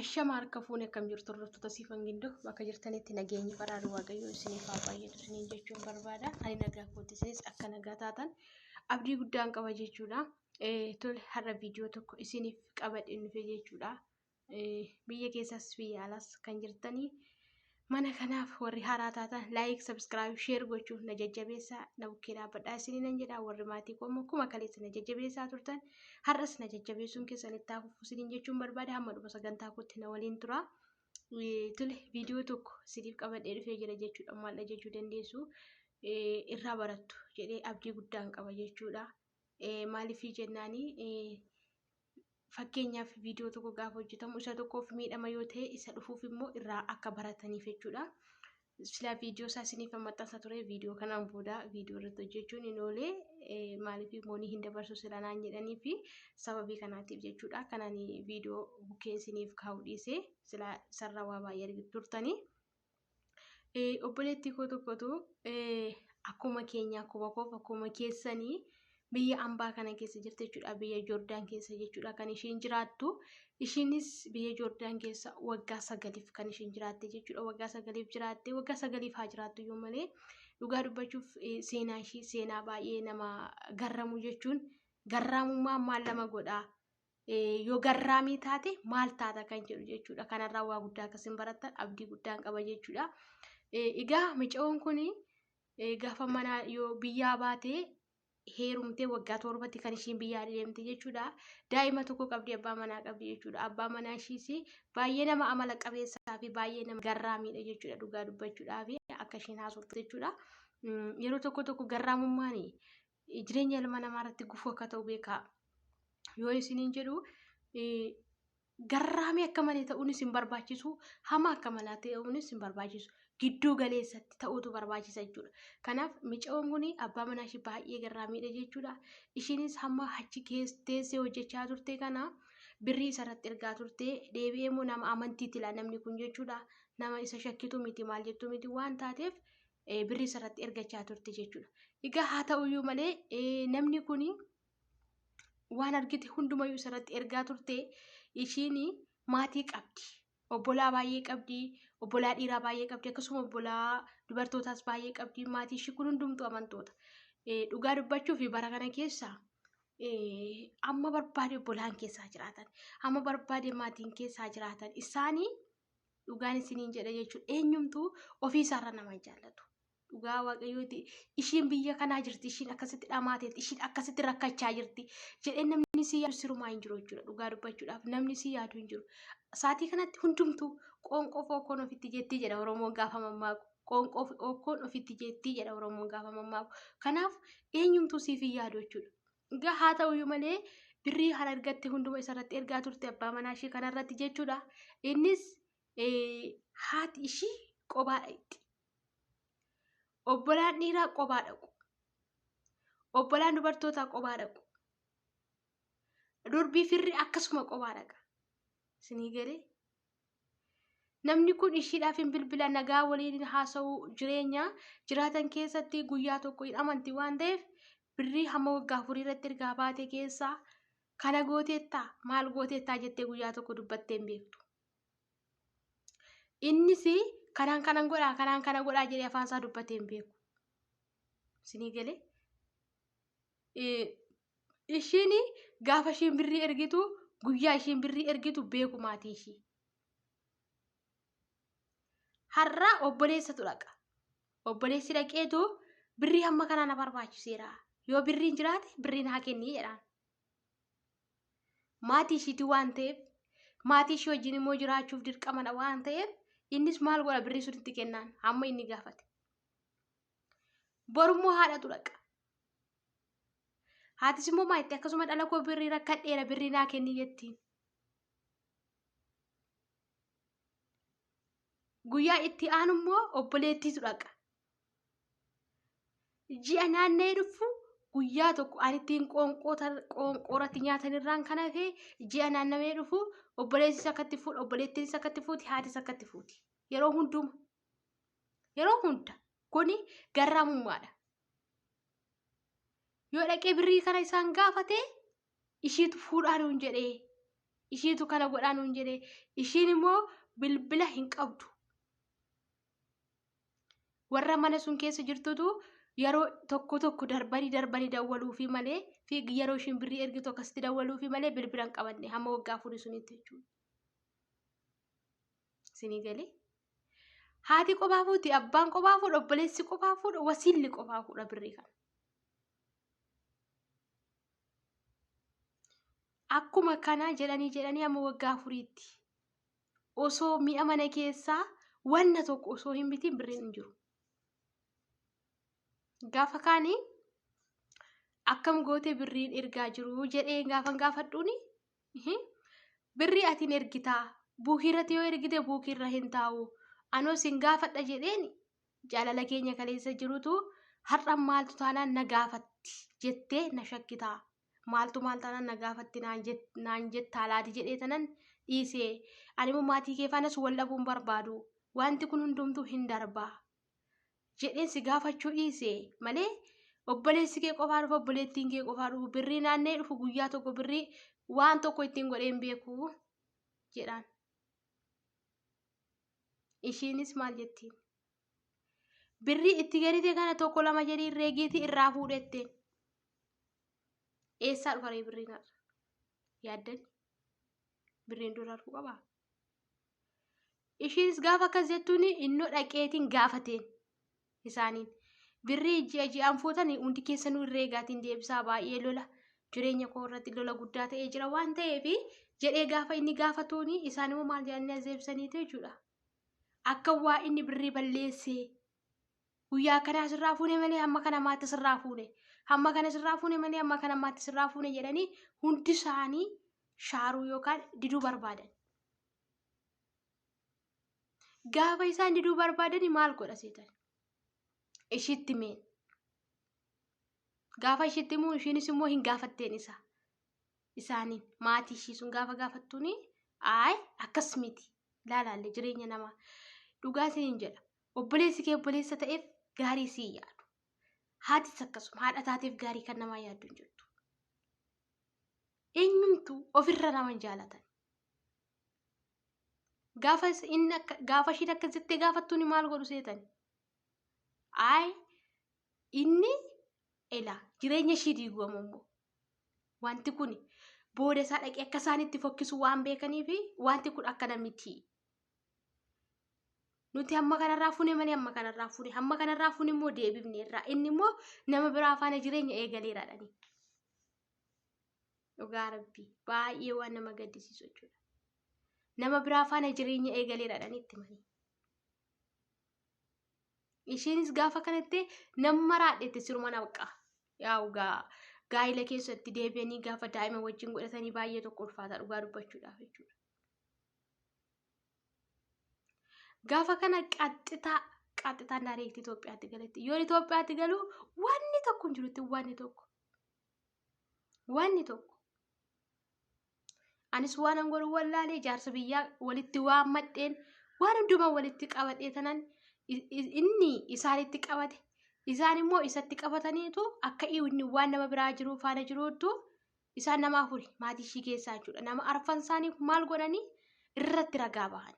Ashama harka fuune akkam jirtu hordoftoota Siifan Gindoo bakka jirtanitti nageenyi baraarri Waaqayyoo isiniif haa baay'atu isiniin jechuun barbaada. Ani nagaa kooti isinis akka nagaa taatan abdii guddaan qaba jechuudha. Tole har'a viidiyoo tokko isiniif qabadheen dhufe jechuudha. Biyya keessas biyya alaas kan jirtanii mana kanaaf warri haaraa taatan laayik sabskiraayib sheer gochuun na jajjabeessaa na bukkee dhaabbadhaa isinii nan jedha warri maatii koo immoo akkuma kaleessa na jajjabeessaa turtan har'as na jajjabeessuun keessan itti haa fufu isiniin jechuun barbaada hamma dhuma sagantaa kootti na waliin tura. Tole viidiyoo tokko isiniif qabadhee dhufee jira jechuudha maal jechuu dandeessu irraa barattu jedhee abdii guddaan qaba jechuudha. Maaliif jennaanii Fakkeenyaaf viidiyoo tokko gaafa hojjetamu isa tokkoof miidhama yoo ta'e isa dhufuuf immoo irraa akka barataniif jechuudha. Silaa viidiyoo isaa isiniif maxxansa ture viidiyoo kanaan booda viidiyoo irratti hojjechuun hin oolee maaliif moonii hin dabarsu sila naan jedhanii fi sababii kanaatiif jechuudha. Kanaan viidiyoo bukkee isiniif kaa'u dhiisee silaa sarara waa baay'ee argitu turtanii. Obboleettii koo tokkotu akkuma keenya akkuma koof akkuma keessanii biyya ambaa kana keessa jirti jechuudha. Biyya Joordaan keessa jechuudha kan ishiin jiraattu. Ishiinis biyya Joordaan keessa waggaa sagaliif kan ishiin jiraatte jechuudha. Waggaa sagaliif jiraatte waggaa sagaliif haa jiraattu iyyuu malee dhugaa dubbachuuf seenaa ishii seenaa baay'ee nama garramu jechuun garraamummaan maal nama godhaa yoo garraamii taate maal taata kan jedhu jechuudha. Kanarraa waa guddaa akka isin barattan abdii guddaan qaba jechuudha. Egaa micayoon kun gaafa mana yoo biyyaa baate heerumtee waggaa torbatti kan ishiin biyyaa deemte jechuudha. Daa'ima tokko qabdi abbaa manaa qabdi jechuudha. Abbaa manaa ishiis baay'ee nama amala qabeessaa fi baay'ee nama garraamiidha jechuudha dhugaa dubbachuudhaaf akka ishiin haasoftu jechuudha. Yeroo tokko tokko garraamummaan jireenya ilma namaa irratti gufuu akka ta'u beekaa. Yoo isiniin jedhu garraamii akka malee ta'uunis hin barbaachisu, hamaa akka malee ta'uunis hin barbaachisu. Gidduu galeessatti ta'uutu barbaachisa jechuudha. Kanaaf micayoon kun abbaa manaa ishii baay'ee garraamiidha jechuudha. Ishiinis hamma achi teessee hojjechaa turte kana birrii isarratti ergaa turte deebi'ee immoo nama amantiitti laa namni kun jechuudha. Nama isa shakkitu miti maal jettu miti waan taateef birrii isarratti ergachaa turte jechuudha. Egaa haa ta'uyyuu malee namni kun waan argite hundumayyuu isarratti ergaa turte ishiin maatii qabdi. Obbolaa baay'ee qabdi, obbolaa dhiiraa baay'ee qabdi, akkasuma obbolaa dubartootaas baay'ee qabdi. Maatii ishii kun hundumtuu amantoota. Dhugaa dubbachuuf bara kana keessa amma barbaade obbolaan keessaa jiraatan, amma barbaade maatiin keessaa jiraatan isaanii Dhugaan isiniin jedha jechuudha. Eenyumtuu ofii isaarra nama hin jaallatu. Dhugaa waaqayyooti ishiin biyya kanaa jirti, ishiin akkasitti dhamaateetti, ishiin akkasitti rakkachaa jirti jedhee namni si yaadu sirumaa hin jiru jechuudha. Dhugaa dubbachuudhaaf namni si yaadu hin jiru. Saatii kanatti hundumtuu qoonqoo fi okkoon ofitti jettii jedha Oromoon gaafa mammaaku. Qoonqoo fi okkoon ofitti jettii jedha Oromoon gaafa mammaaku. Kanaaf eenyumtuu siif hin yaadu jechuudha. Egaa haa ta'uyyuu malee birrii kan argatte hunduma isarratti ergaa turte abbaa manaa ishii kanarratti jechuudha. Innis haati ishii qobaa dhaqxi. Obbolaan dhiiraa qobaa dhaqu. Obbolaan dubartootaa qobaa dhaqu. Durbii firri akkasuma qobaa dhaqa. Isinii galee? Namni kun ishiidhaaf hin bilbila nagaa waliin hin haasa'u jireenya jiraatan keessatti guyyaa tokko hin amanti waan ta'eef birrii hamma waggaa afurii irratti ergaa baate keessaa kana gooteettaa maal gooteettaa jettee guyyaa tokko dubbattee hin beektu. Innis kanaan kanan godhaa kanaan kana godhaa jedhee afaan isaa dubbatee hin beeku. Isinii galee? Ishiin gaafa ishiin birrii ergitu guyyaa ishiin birrii ergitu beeku maatii ishii. Har'a obboleessatu dhaqa. Obboleessi dhaqeetu birrii hamma kanaa na barbaachiseera. Yoo birriin jiraate birriin haa kennii jedhaan. Maatii ishiitii waan ta'eef maatii ishii wajjin immoo jiraachuuf dirqamadha waan ta'eef innis maal godha birrii sun itti kennaan hamma inni gaafate. Borummoo haadhatu dhaqa. Haatis immoo maa itti akkasuma dhala koo birrii rakkadheera birrii naa kenni jettiin. Guyyaa itti aanu immoo obboleettiitu dhaqa. Ji'a naanna'ee dhufu guyyaa tokko ani ittiin qoonqoorratti nyaatan irraan kan hafe ji'a naanna'ee dhufu obboleessis akkatti fuudha obboleettiinis akkatti fuuti haatis akkatti fuuti. Yeroo hunduma. Yeroo hunda kuni garraamummaadha. Yoo dhaqee birrii kana isaan gaafate ishiitu fuudhaa nuun jedhee. Ishiitu kana godhaa nuun jedhee ishiin immoo bilbila hin qabdu. Warra mana sun keessa jirtutu yeroo tokko tokko darbanii darbanii dawwaluufi malee fi yeroo ishiin birrii ergitu akkasitti dawwaluufi malee bilbila hin qabanne hamma waggaa afurii sunitti jechuudha. Isinii galee? Haati qophaa fuuti, abbaan qophaa fuudha, obboleessi qophaa fuudha, wasiilli qophaa fuudha birrii kana. Akkuma kana jedhanii jedhanii amma waggaa afuriitti osoo mi'a mana keessaa wanna tokko osoo hin bitiin birriin hin jiru. Gaafa kaanii akkam gootee birriin ergaa jiru jedhee gaafan gaafadhuuni birrii atiin ergitaa buukii irratti yoo ergite buukii irra hin taa'u anoo sin gaafadha jedheen jaalala keenya kaleessa jirutu har'a maaltu taanaan na gaafatti jettee na shakkitaa maaltu maal taanaan na gaafatti naan jettaa laati jedhee tanan dhiisee ani immoo maatii kee faanas wal dhabuun barbaadu wanti kun hundumtuu hin darbaa jedheen si gaafachuu dhiise malee obboleessi kee qofaa dhufu obboleettiin kee qofaa dhufu birrii naannee dhufu guyyaa tokko birrii waan tokko ittiin godhee hin beeku jedhaan. Ishiinis maal jettiin? Birrii itti galite kana tokko lama jedhii reegiitii irraa fuudhetteen. Eessaa dhufa ree birriin har'a? Yaaddan birriin dura dhufuu qabaa? Ishiinis gaafa akkas jettuun innoo dhaqeetiin gaafateen isaaniin. Birrii ji'a ji'aan fuutan hundi keessanuu herreegaatiin deebisaa baay'ee lola jireenya koo irratti lola guddaa ta'ee jira waan ta'eef jedhee gaafa inni gaafatuun isaan immoo maal jedhanii as deebisaniitu jechuudha. Akka waa inni birrii balleessee guyyaa akkanaa sirraa fuune malee hamma kana maatti sirraa fuune hamma kana sirraa fuune malee hamma kana maatti sirraa fuune jedhanii hundi isaanii shaaruu yookaan diduu barbaadan. Gaafa isaan diduu barbaadani maal godha seetan? Ishiitti meen. Gaafa ishiitti immoo ishiinis immoo hin gaafatteen isa. Isaaniin maatii ishii sun gaafa gaafattuuni ayi akkas miti. Laalaalle jireenya namaa. Dhugaa isiniin jedha. Obboleessi kee obboleessa ta'eef gaarii sii yaadu. Haatis akkasuma haadha taateef gaarii kan namaa yaaddu hin jirtu. Eenyumtuu ofirra nama hin jaalatan. Gaafa inni akka gaafa ishiin akkas jettee gaafattuuni maal godhu seetan? Ayi inni ela jireenya ishii diigu ammoo wanti kun booda isaa dhaqee akka isaan itti fokkisu waan beekaniif wanti kun akkana miti. Nuti hamma kanarraa fuune malee hamma kanarraa fuune hamma kanarraa fuune immoo deebifne irraa inni immoo nama biraa faana jireenya eegaleera dhani. Dhugaa rabbii baay'ee waan nama gaddisiisu jechuudha. Nama biraa faana jireenya eegaleera dhani itti manii. Isheenis gaafa kanatti nama raadhette siruma naqqa. Yaa'u gaa gaa'ila keessatti deebi'anii gaafa daa'ima wajjin godhatanii baay'ee tokko ulfaata dhugaa dubbachuudhaaf jechuudha. Gaafa kana qaxxitaa qaxxitaan daayireektii Itoophiyaatti galetti. Yoo Itoophiyaatti galu wanni tokko hin jirutti wanni tokko. Wanni tokko. Anis waan an godhu wallaalee jaarsa biyyaa walitti waammadheen waan hundumaa walitti qabadhee tanan inni isaanitti qabate isaan immoo isatti qabataniitu akka inni waan nama biraa jiru faana jiruuttu isaan nama afuri maatii ishii keessaa jechuudha. Nama arfan isaanii maal godhanii irratti ragaa bahan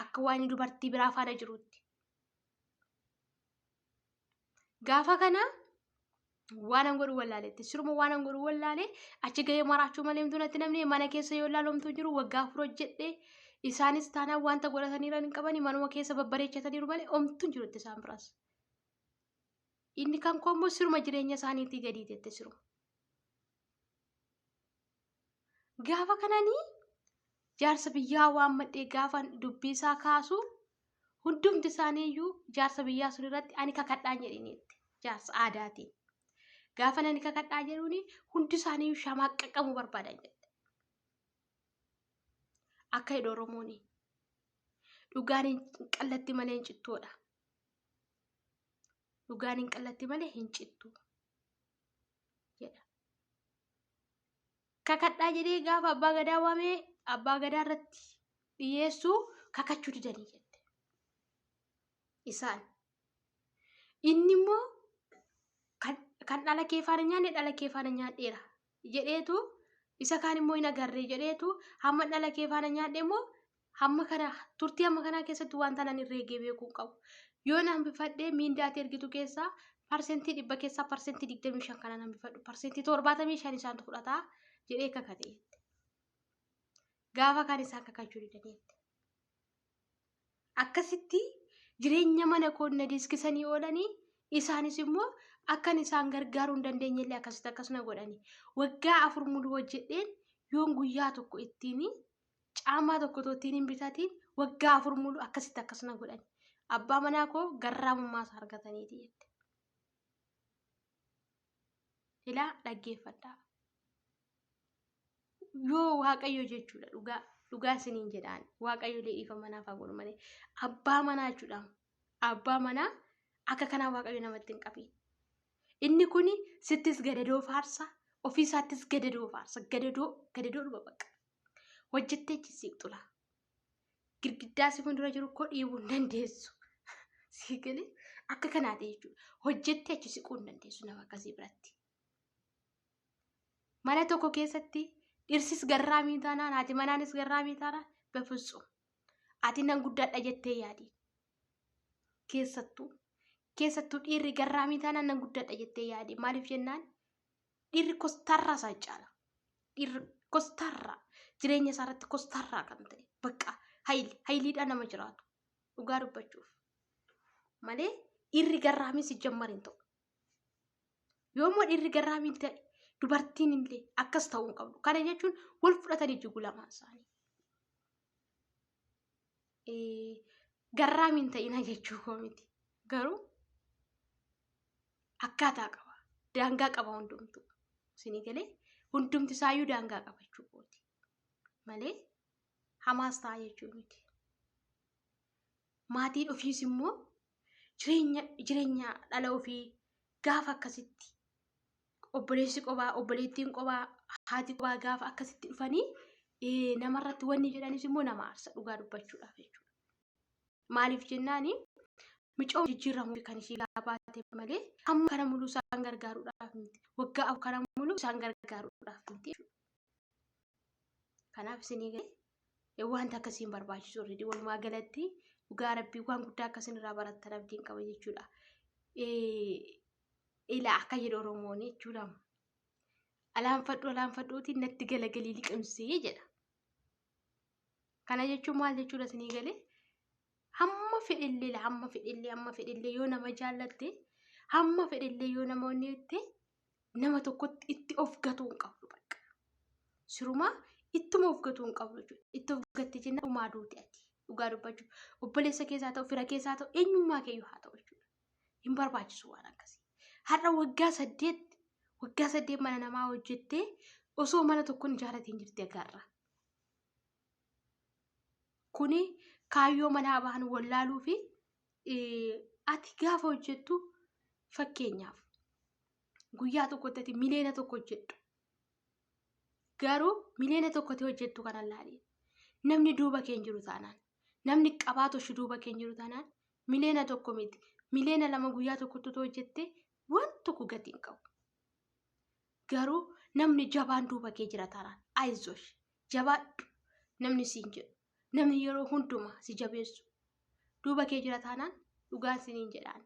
akka waan dubartii biraa faana jiruutti. Gaafa kana waan an godhu wallaaletti siruma waan an godhu wallaale achi gahee maraachuu malee homtuu natti namni mana keessa yoo ilaalu homtuu jiru waggaa afur hojjedhe isaanis taanaan wanta godhataniiran hin qabani manuma keessa babbareechataniiru malee homtuu hin jirutti isaan biraas. Inni kan koo immoo siruma jireenya isaaniitii gadii jette siruma. Gaafa kananii jaarsa biyyaa waan madhee gaafa dubbii isaa kaasu hundumti isaanii iyyuu jaarsa biyyaa sun irratti ani kakadhaan jedhiniitti jaarsa aadaatiin. Gaafa ani kakadhaa jedhuuni hundi isaanii iyyuu shamaqqaqamuu barbaadan jette. Akka jedhu Oromooni. Dhugaan hin qallatti malee hin cittuudha. Dhugaan hin qallatti malee hin cittu. Jedha. Kakadhaa jedhee gaafa abbaa gadaa waamee abbaa gadaa irratti dhiyeessuu kakachuu didanii jette. Isaan. Inni immoo kan dhala kee faana nyaanne dhala kee faana nyaadheera jedheetu Isa kaan immoo hin agarree jedheetu hamma dhala kee faana nyaadhe immoo hamma kana turtii hamma kanaa keessatti wanta nan herreegee beekuu hin qabu. Yoo na hambifadhee miindaati ergitu keessaa 100% keessaa 25% kanan hambifadhu 75% isaantu fudhataa jedhee kakate jette. Gaafa kaan isaan kakachuu didanii jette. Akkasitti jireenya mana koo na diskisanii oolanii isaanis immoo akkan isaan gargaaruu hin dandeenye illee akkasitti akkas na godhani. Waggaa 4 mulu hojjedheen yoon guyyaa tokko ittiin caamaa tokko otoo ittiin hin bitatiin waggaa 4 mulu akkasitti akkas na godhani. Abbaa manaa koo garraamummaa isaa argataniiti jette. Ilaa dhaggeeffadhaa. Yoo Waaqayyo jechuudha dhugaa dhugaa isiniin jedhaan Waaqayyo illee dhiifama naaf haa godhu malee abbaa manaa jechuudha. Abbaa manaa akka kanaa Waaqayyo namatti hin qabiin. Inni kun sittis gadadoo faarsa ofii isaattis gadadoo faarsa gadadoo gadadoo dhuma bakka. Hojjettee achi siqxula. Girgiddaa si fuuldura jiru koo dhiibuu hin dandeessu. Sii galee akka kanaati jechuudha. Hojjettee achi siquu hin dandeessu nama akkasii biratti. Mana tokko keessatti dhirsis garraamii taanaan haati manaanis garraamii taanaan bafutsu. Ati nan guddadha jettee yaadi. Keessattuu keessattuu dhiirri garraamii taanaan nan guddadha jettee yaadi. Maaliif jennaan dhiirri kostaarraa isaan caala. Dhiirri kostaarraa jireenya isaa irratti kostaarraa kan ta'e bakka hayli hayliidhaan nama jiraatu dhugaa dubbachuuf malee dhiirri garraamii si jammar hin ta'u. Yoommoo dhiirri garraamii ta'e dubartiin illee akkas ta'uu hin qabdu. Kana jechuun wal fudhatanii jigu lamaan isaanii. Garraamii hin ta'ina jechuu koo miti. Garuu akkaataa qaba. Daangaa qaba hundumtuu. Isinii galee hundumti isaayyuu daangaa qaba jechuu kooti. Malee hamaas ta'a jechuu miti. Maatiin ofiis immoo jireenya jireenya dhala ofii gaafa akkasitti obboleessi qobaa obboleettiin qobaa haati qobaa gaafa akkasitti dhufanii namarratti wanni jedhanis immoo nama aarsa dhugaa dubbachuudhaaf jechuudha. Maaliif jennaani micoo jijjiiramuu kan ishee baate malee amma kana muluu isaan gargaaruudhaaf miti. Waggaa 4 kana muluu isaan gargaaruudhaaf miti jechuudha. Kanaaf isinii galee wanta akkasii hin barbaachisu already walumaa galatti dhugaa rabbii waan guddaa akkasin irraa barattan abdiin qaba jechuudha. Ilaa akka jedhu Oromoon jechuudha. Alaanfadhu alaanfadhuutiin natti galagalii liqimsii jedha. Kana jechuun maal jechuudha isinii galee hamma fedhellee hamma fedhellee hamma fedhellee yoo nama jaallatte hamma fedhellee yoo nama onneette nama tokkotti itti of gatuu hin qabdu bakka. Sirumaa ittuma of gatuu hin qabdu jechuudha. Itti of gatte jennaan dhumaa duute ati. Dhugaa dubbachuu obboleessa keessaa ta'u fira keessaa ta'u eenyummaa keeyyuu haa ta'u jechuudha. Hin barbaachisu waan akkasii. Har'a waggaa 8 waggaa 8 mana namaa hojjettee osoo mana tokko hin ijaarratiin jirti agarra. Kuni kaayyoo manaa bahan wallaaluu fi ati gaafa hojjettu fakkeenyaaf guyyaa tokkotti ati 1 miliyoona hojjedhu. Garuu 1 miliyoona hojjettu kana laali. Namni duuba kee hin jiru taanaan, namni qabaatu ishee duuba kee hin jiru taanaan 1 miliyoona miti. 2 miliyoona guyyaa tokkotti otoo hojjette waan tokko gatii hin qabu. Garuu namni jabaan duuba kee jira taanaan ayizoosh jabaadhu namni siin jedhu namni yeroo hundumaa si jabeessu duuba kee jira taanaan dhugaan siniin jedhaan.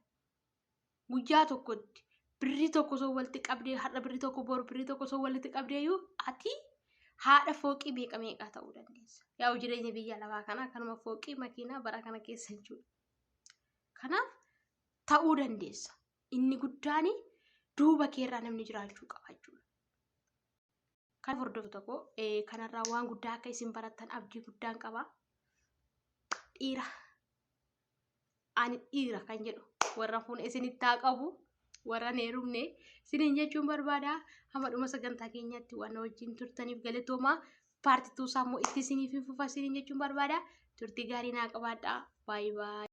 Guyyaa tokkotti birrii tokko osoo walitti qabdee har'a birrii tokko boru birrii tokko osoo walitti qabdee iyyuu ati haadha fooqii meeqa meeqaa ta'uu dandeessa. Yaa'u jireenya biyya lafaa kana akkanuma fooqii makiinaa bara kana keessa jechuudha. Kanaaf ta'uu dandeessa. Inni guddaan duuba keerraa namni jiraachuu qaba jechuudha. Kan hordoftoota koo kanarraa waan guddaa akka isin barattan abdii guddaan qaba. Dhiira ani dhiira kan jedhu warra fuuna isinitti haa qabu warra hin heerumne isiniin jechuun barbaada. Hamma dhuma sagantaa keenyaatti waan wajjin turtaniif galatoomaa. Paartii tuusaa immoo itti isiniif hin fufa isiniin jechuun barbaada. Turtii gaarii naa qabaadhaa. Baay'ee baay'ee.